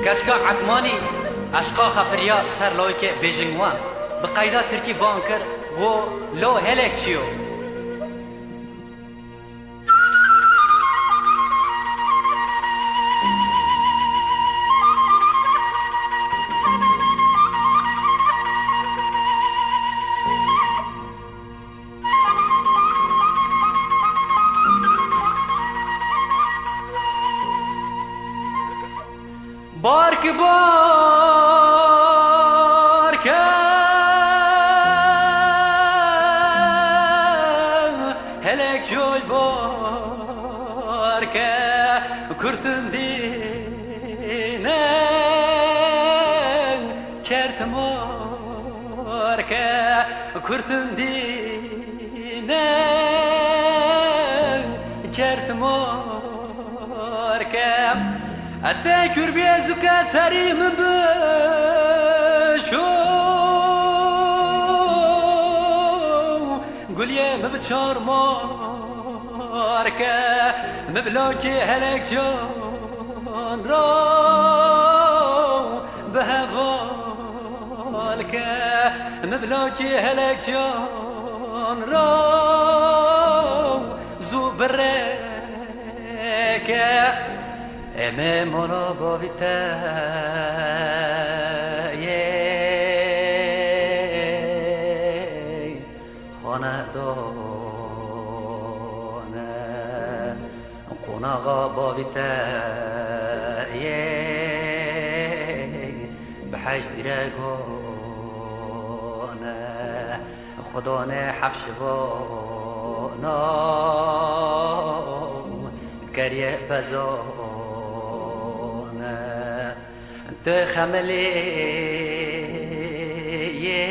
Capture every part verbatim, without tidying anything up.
Keçika Etmanî eşqa xwe firiya ser lawikê bêjingwan, bi qeyda tirkî ban kir, got, lo helek çi yo? Bark barke helek joy barke kurtin dîne kertmar ke kurtin dîne kertmar ke. Ete kür bê zuke serî min bişo guliyê min bi çar mar ke. Min bi lokê helek can ra bi heval ke. Min bi lokê helek can ra zû bireke. Eme mala bavî te yê xanedane, qonaxa bavî te yê bi heşt dîregane. Xwedane heft şivana keriye pezane. Tu xemelê yê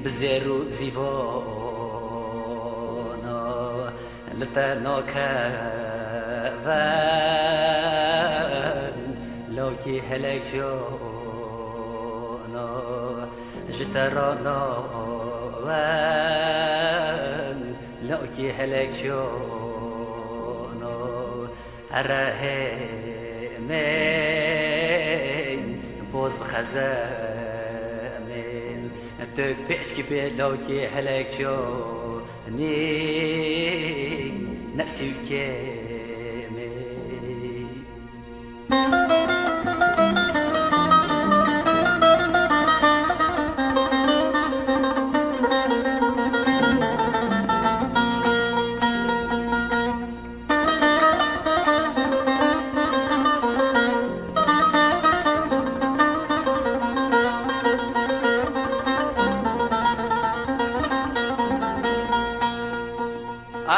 bi zêr û zîvana. Li te nakeve lawkî helek jana, ji te ra nawe lawkî helek jana. Here hêmê poz bi xezemê, tu pêşkî pê lawkî helek jana. Nî nesîkê min.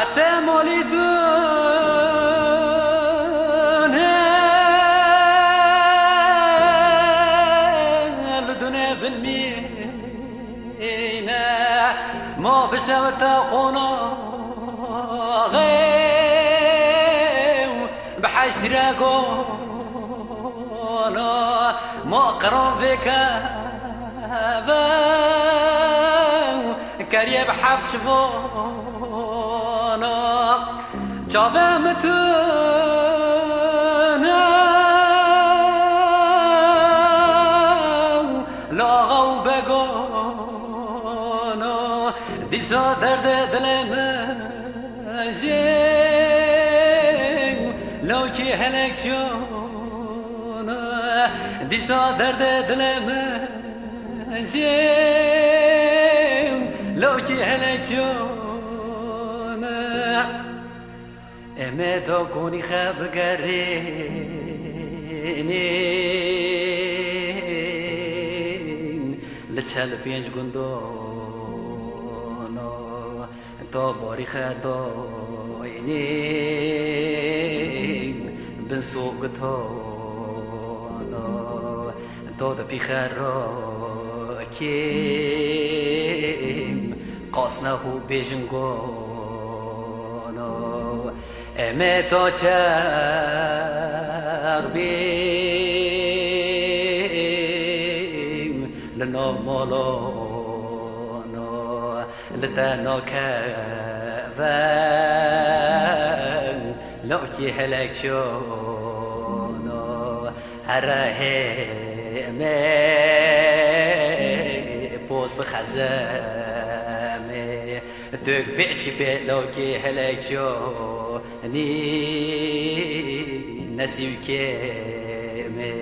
Ete molî dune, li dune bin mîne, ma bişewite qonaxê û bi heşt dîregona, ma qeran vêkeve. Keriye bi heft şivana, çavê min tune, li axa û begana, dîsa derdê dilê min jê, lawkî helek jana, dîsa derdê dilê min. Cem, lawkî helek jana. Em ê do konî xe bigerînin, li çel pênc gundana. To borî xe doynî bin soğuk tona, to de pîxe rakîm qasne xu bêjin gono. Em ê to çex bîm li nav malana. Li te nakevin, lokî helek çûno, here hêmê, poz bi xezemê, tök beşkî pê lokî helek çûnî, nesî û kêmê.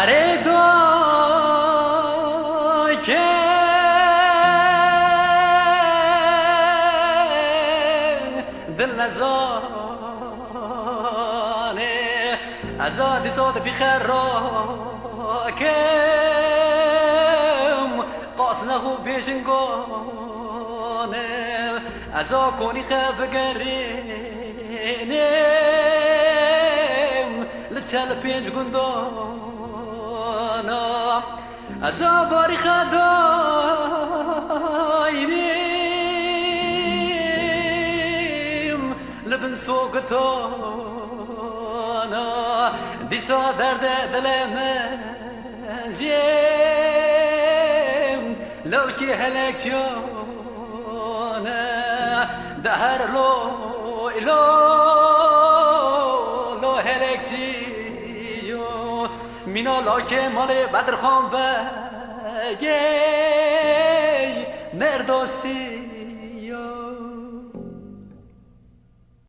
Erê doke dil nezane, ez a dîsa di bî xerakim, qas nexwe bêjin gane, ez a konî xe bigerînim li çel pênc gundana. Ez a barî xedayînim li bin sogitana, dîsa derdê dilê min jêm lewkî helek çûne, de her lo lo lo helek çîyo. Mîna lakê malê Bedirxan Begê mêr dostî